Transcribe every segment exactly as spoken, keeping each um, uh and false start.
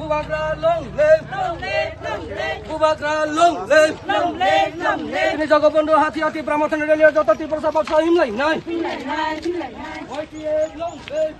Bubagra long live! Long live, long live! Bubagra long live! Long live, long live! Tini Jagobondhu Hathi Hathi Brahma Thani Rally joto Tiprasa Baksa himlai nai. Himlai nai, himlai nai. Y T F long live!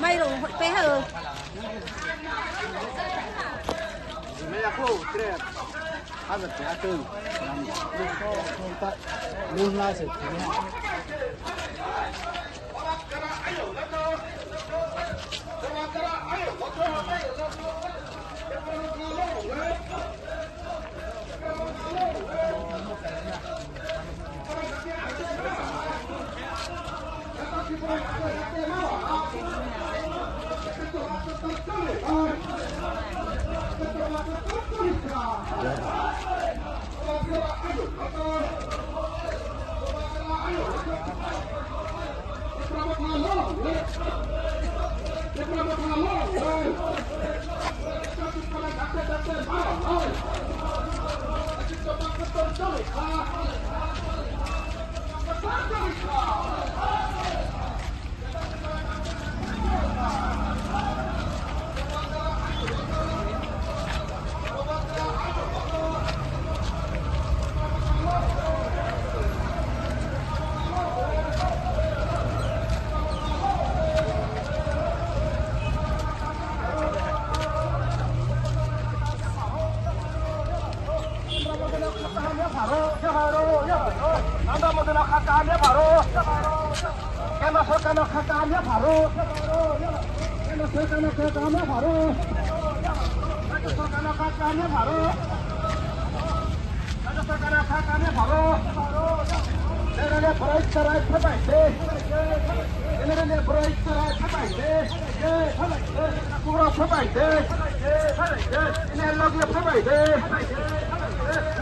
Mairung hoi pe ha.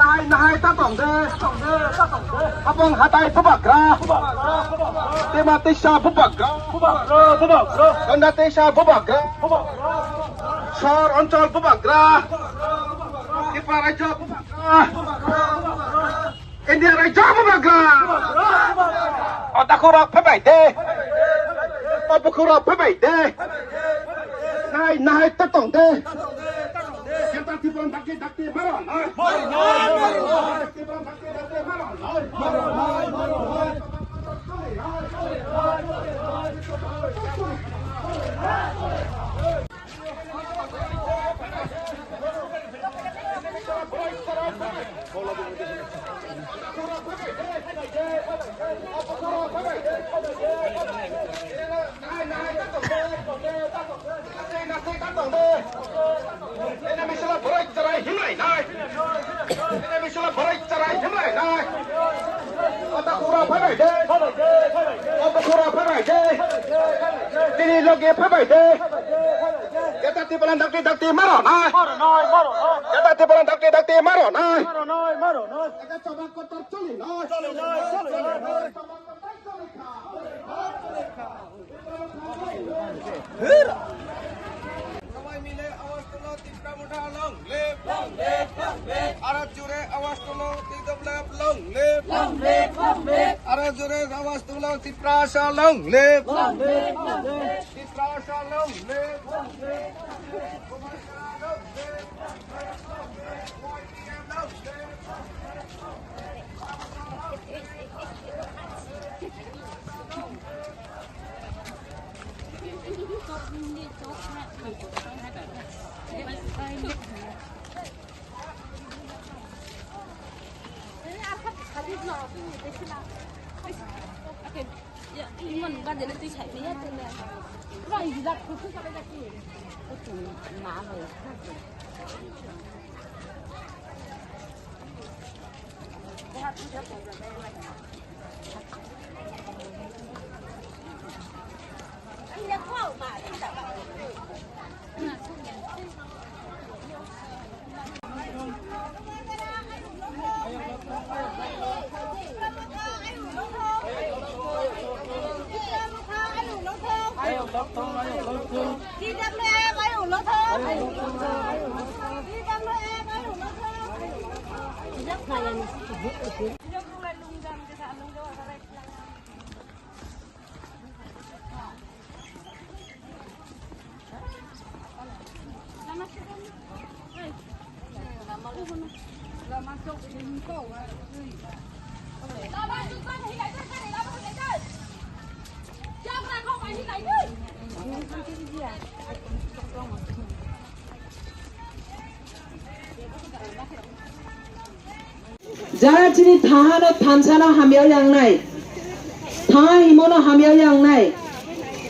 Nahai, nahai, ta tong de. Abong hatai bubagra. Tema tisa bubagra. Ganda tisa bubagra. Sor onchol bubagra. Tipra rajyo bubagra. India rajyo bubagra. O takhurok phebai de. O bukhurok phebai de. Nai, nai, ta tong de. Kenta tipon dakti dakti maro nai. Maro nai, maro nai. Tipon dakti dakti maro nai. Maro nai, maro nai. Nini loge phabai de. Keta tipalan dakti dakti maro nai. Keta tipalan dakti dakti maro nai. Sawai mile awas tulo Tipra Motha long live. Long live, long live. Aro jore awas tulo T W F long live. Long live, long live. Aro jore awas tulo Tiprasa long live. Long live, long live. Tiprasa long live. Long live. Jara chini thaha no thansa no hamya yang nai, thaha himo no hamya yang nai,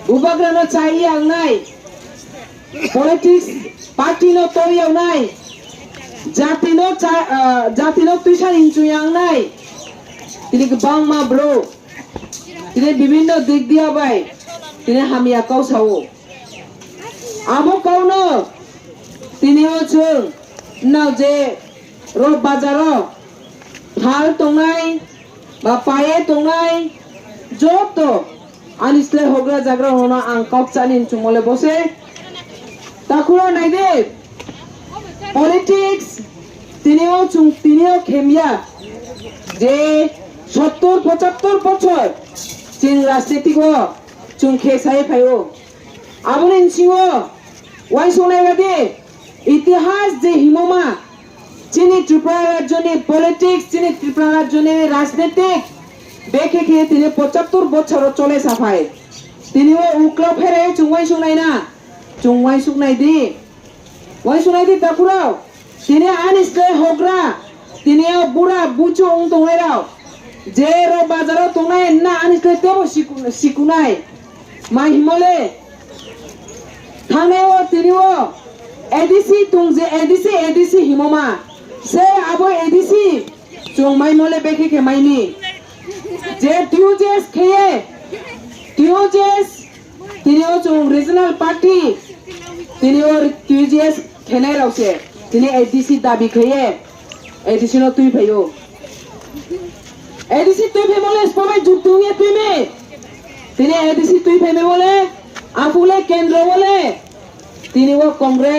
bubagra no chai yang nai, politics party no toi yang nai, jati no cha-, ah, jati no tuisa hinchu yang nai, tini kwbangma bro, tini bibinno dik dia bai, tini hamya kau sao. Abo kauno tini o chwng nao je ro bazaro thal tongnai ba paye tongnai joto ani slai hogra jagra rokno ang kok chani hinchung mole bose. Takhura naide politics tini o chwng tini o khemya je sottor pochattor bochor chwng rajnitik o chwng khe sai phaio. Aboni bisingo uansuknai baidi itihas je himoma chini Tripura rajyoni politics, chini Tripura rajyoni rajnitik bekhe khe tini pochattor bochoro chole saphai. Tini o uklau pherai chwng uansuknai na, chwng uansuknai di. Uansuknai di takhurao, tini ani slai hogra, tini o bura buchu wng tongnai rao, je ro bazaro tongnai na ani slai tebo siku-, sikunai. Mai himole, thangnai o tini o A D C tong je A D C, A D C himoma, se abo A D C chwng mai mole bekhe khe maini. Je T U J S kheye, T U J S Tini o chwng regional party, tini o T U J S khenai rok se, tini A D C dabi khaiye, A D C no twi phaio. A D C twi phai mole spobai juk tungye twi me. Tini A D C twi phai me mole, apule kendro mole, tini o Congress.